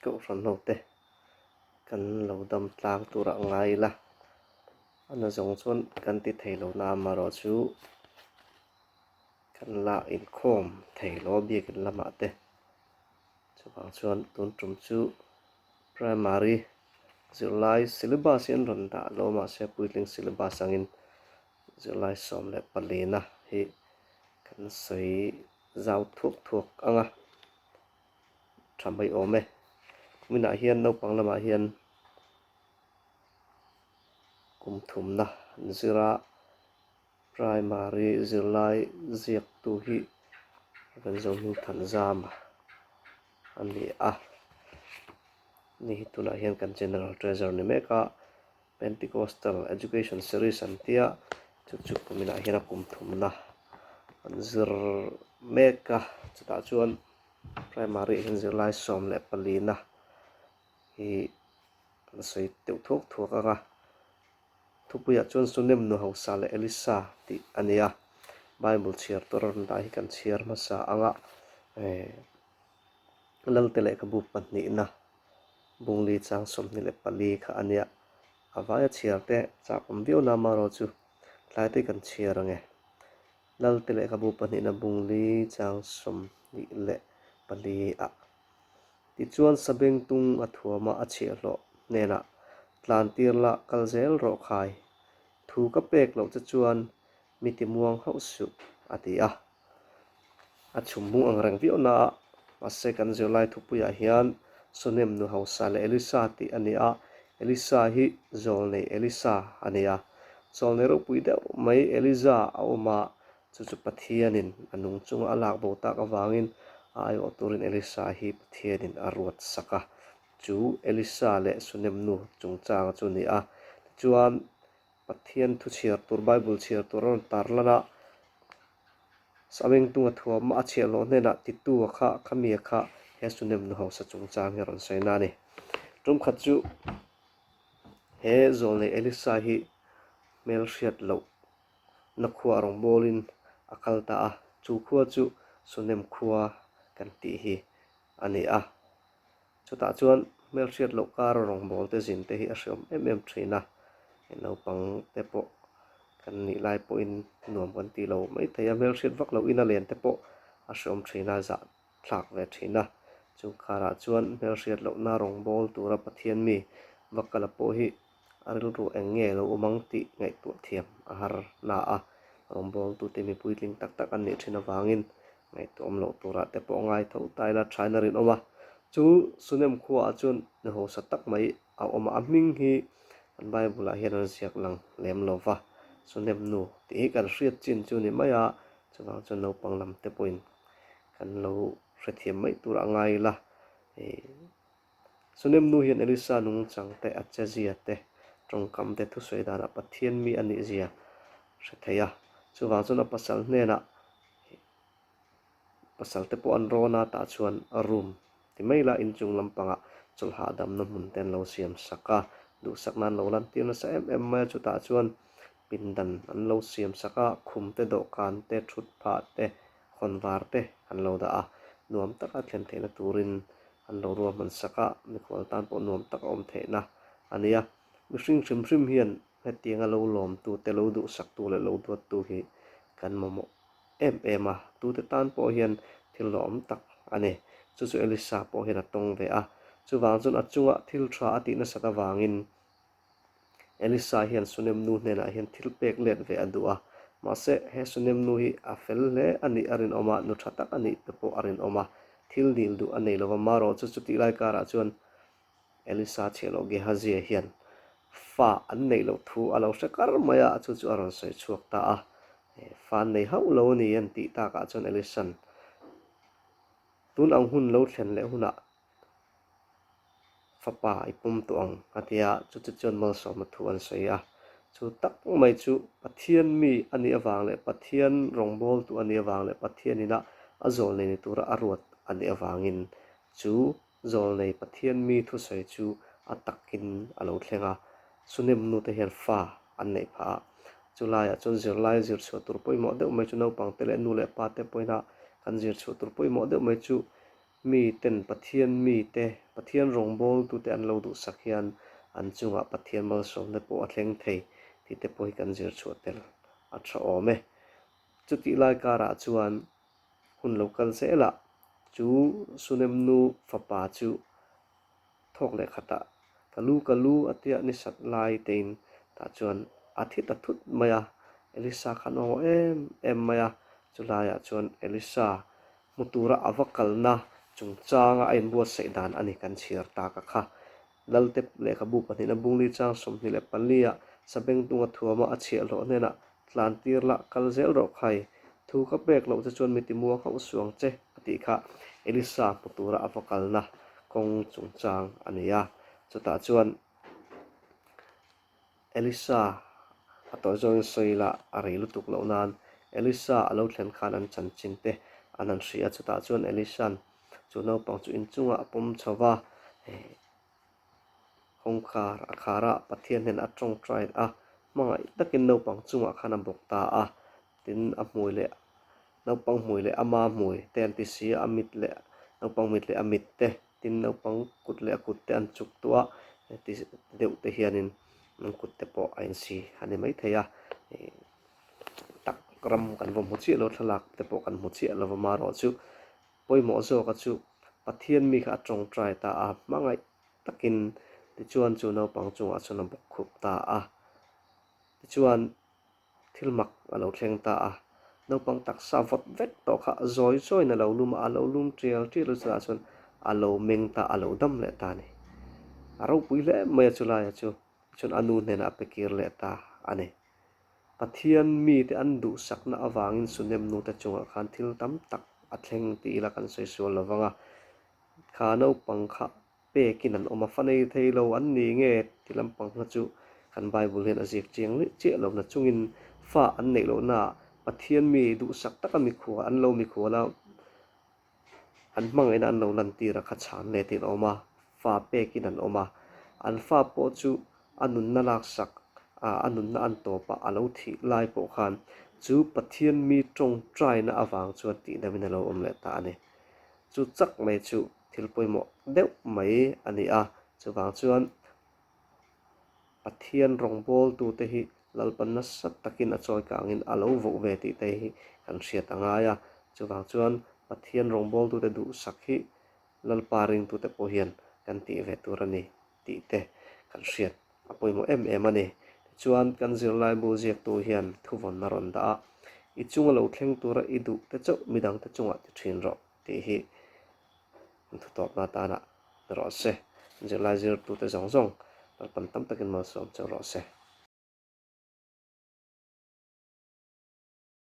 Kohhran ho te kan lo dam tlang turah ngai ila, a na zawng chuan kan ti thei lo na amaherawh chu kan la inkhawm thei lo a biakin lamah te. Chuvang chuan tun tum chu primary zirlai syllabus hi an rawn dah lo mahse puitling syllabus angin zirlai 14 na hi kan sawi zau thuak thuak ang a. tha mai awm e. Kuminah hian naupang lamah hian kum thumna an zir a, primary zirlai ziaktu hi Vanzo Hmingthanzama a ni a, ni hi tunah hian kan general treasurer ni mek a. Pentecostal Education Series an tia, chu chu kuminah hian a kum thumna an zir mek a, chutah chuan primary ah hian zirlai 14 na hi an sawi deuh thuak thuak ang a, thupuiah chuan Sunem nu hausa leh Elisa tih a ni a, Bible chhiar tur a rawn dah hi kan chhiar hmasa ang a, eh Lalte lehkhabu pahnihna Bungli chang 24 kha a nia. A vaia chhiar te chak awm viau na amaherawh chu tlai te kan chhiar ang e. Lalte lehkhabu pahnihna Bungli chang 24 ah. Tichuan Sabengtung a thuama a chhiahhlawh hnenah tlan tir la kal zel rawh khai. Thu ka pek loh che chuan mi ti muang hauh suh a ti a. A chhum bung ang reng viau na a, mahse kan zirlai thupuiah hian Sunem nu hausa leh Elisa tih a ni a, Elisa hi zawlnei Elisa a ni a, zawlnei ropui deuh mai Eliza a awm a, chu chu Pathianin a nung chunga a lak bo tak avangin a aiawh turin Elisa hi Pathianin a ruat sak a, chu Elisa leh Sunem nu chungchanga chu a ni a, tichuan Pathian thu chhiar tur Bible chhiar tur a rawn tarlan a, Samengtunga thuam a chhiahhlawh hnenah titu a kha khami a kha he Sunem nu hausa chungchang hi a rawn sawi na a ni. Tumkhat chu he zawlnei Elisa hi hmelhriat loh na khua a rawn bawlin a kal ta a, chu khua chu Sunem khua kan tih hi a ni a. Chutah chuan hmelhriat loh kar rawngbâwl te zin te hi a hreawm em em thin a, naupang te pawh kan nih lai pawhin nuam kan ti lo mai thei a, hmelhriat vak loh ina len te pawh a hreawm thin a, zah thlak ve thin a. Chung karah chuan hmelhriat lohna rawngbâwl tura Pathian mi va kala pawh hi A rilru eng nge lo awm ang tih ngaihtuah thiam a har na a, rawngbawltute mi puitling tak tak an nih thin avangin ngaihtuah awm loh turah te pawh ngai tho ta ila thain a rinawm a. Chu Sunem khuaah chuan nu hausa tak mai a awm a, a hming hi kan Bible-ah hian an ziak lang lem lo va, Sunem nu tih hi kan hriat chin chu ni mai a, chuvang chuan naupang lam te pawhin kan lo hrethiam mai turah ngai ila. Sunem nu hian Elisa nungchang te, a chezia te, tawngkam te thusawi danah Pathian mi a nih zia hre thei a. Chuvang chuan a pasal hnenah pasal te pawh an rawn a, tah chuan room ti mai la inchung lampangah chawlh hahdamna hmun te an lo siam sak a, duhsakna an lo lantir nasa em em mai a, chutah chuan pindan an lo siam sak a, khum te, dawhkan te, thutphah te, Khawnvar te an lo dah a, nuam taka thlen theihna turin an lo ruahman sak a, mikhual tan pawh nuam taka awm theihna a ni a. Mihring hrim hrim hian hetianga lo lawmtu te, lo duhsaktu leh lo duattu hi kan mamawh em em a, tute tan pawh hian thil lawmawm tak a ni. Chu chu Elisa pawh hian a tawng ve a, chuvang chuan a chunga thil tha a tih nasat avangin Elisa hian Sunem nu hnenah hian thil pek let ve a duh a, mahse he Sunem nu hi a fel hle a nih a rinawm a, nu tha tak a nih te pawh a rinawm a, thil dil duh a nei lo va, marawh chu chutih lai karah chuan Elisa chhiahloh Gehazi-a hian fa an neih loh thu a lo hre kar mai a, chu chu a rawn sawi chhuak ta a, fa an nei hauh lo a ni an tih takah chuan Elisa'n tun ang hun lo thlen leh hunah Fapa i pawm tawh ang a ti a, chuti chuan malsawmna thu an sawi a. Chu tak mai chu Pathian mi a nih avang leh Pathian rawngbawltu a nih avang leh Pathian ina a zawlnei ni tura a ruat a nih avangin chu zawlnei Pathian mi thusawi chu a takin a lo thleng a. Sunem nute hian fa an neih phah a. Chulaiah chuan zirlai zir chhuah tur pawimawh deuh mai chu naupangte leh nu leh pate pawhin a kan zir chhuah tur pawimawh deuh mai chu. Miten Pathian mite, Pathian rawngbawltute an lo duhsak hian an chungah Pathian malsawmna pawh a thleng thei tih te pawh hi kan zir chhuah tel a tha awm e. Chutih lai karah chuan hun lo kal zelah chu Sunemnu fapa chu thawk leh khatah ka lu ka lu a tia ni sat lai tein tah chuan a thi ta thut mai a, Elisa khan a haw em em mai a, chulaiah chuan Elisa hmu tura a va kalna chungchanga a inbuatsaih dan a ni kan chhiar tak a kha. Lalte lehkhabu pahnihna Bungli chang 24 ah Sabengtunga thuama a chhiahhlawh hnenah tlan tir la kal zel rawh khai, thu ka pek loh che chuan mi timuang hauh suang che a tih kha Elisa hmu tura a va kalna kawng chungchang a ni a. Chutah chuan Elisa a tawh zawngin sawi la a rei lutuk loh nan Elisa a lo thlen khan an chanchin te an han hria a, chutah chuan Elisa'n chu naupang chu inchungah a pawm chho va, Kawngkhar a khar a, Pathian hnenah a tawngtai a, hmangaih takin naupang chungah khan a bawk ta a, tin a hmui leh naupang hmui leh ama hmui te an ti si a, a mit leh naupang mit leh a mit te, tin naupang kut leh a kut te an chuk tuah a, ti deuh te hianin an kut te pawh a insi a ni maithei a, tak ram kan va hmu chiah lo thlalak te pawh kan hmu chiah lo va marawh chu Pawimawh zawka chu Pathian mi kha a tawngtai ta a, hmangaih takin tichuan chu naupang chungah chuan a bawk khup ta a. Tichuan thil mak a lo thleng ta a, naupang taksa vawt vek tawh kha zawi zawiin a lo lum a, a lo lum tial tial a, chutah chuan a lo meng ta, a lo dam leh ta a ni. A ropui hle mai a chulaia chu, tichuan a nu hnenah a pe kir leh ta a ni. Pathian mite an duhsakna avangin Sunem nute chungah khan thil tam tak a thleng ti ila kan sawi sual lo vang a, kha naupang kha pekin an awm a, fa nei thei lo an ni nge ti lampang kha chu kan Bible hian a ziak chiang chiah lo na chungin fa an neih lohnaah Pathian mi duhsak taka mikhual an lo mikhual a, An hmangaihna an lo lantir a kha chhan letin a awm a, fa pekin an awm a. An fa pawh chu a nunna laksak a, a nunna an tawp a, a lo thih lai pawh khan chu Pathian mi tawngtaina avang chuan tihdam in a lo awm leh ta a ni. Chu chak mai chu thil pawimawh deuh mai a ni a, chuvang chuan Pathian rawngbawltute hi Lalpan nasa takin a chawi kangin a lo voh ve tih te hi kan hriat a ngai a. Chuvang chuan Pathian rawngbawltute duhsak hi Lalpa ringtute pawh hian kan tih ve tur a ni tih te kan hriat a pawimawh em em a ni. Tichuan kan zirlaibu ziaktu hian thuvawn a rawn dah a, I chunga lo thleng tura i duh te chauh midangte chungah ti thin rawh tih hi An thutawpna atana ni rawh se. Zirlai zirtute zawng zawng Lalpan tam takin malsawm cheu rawh se.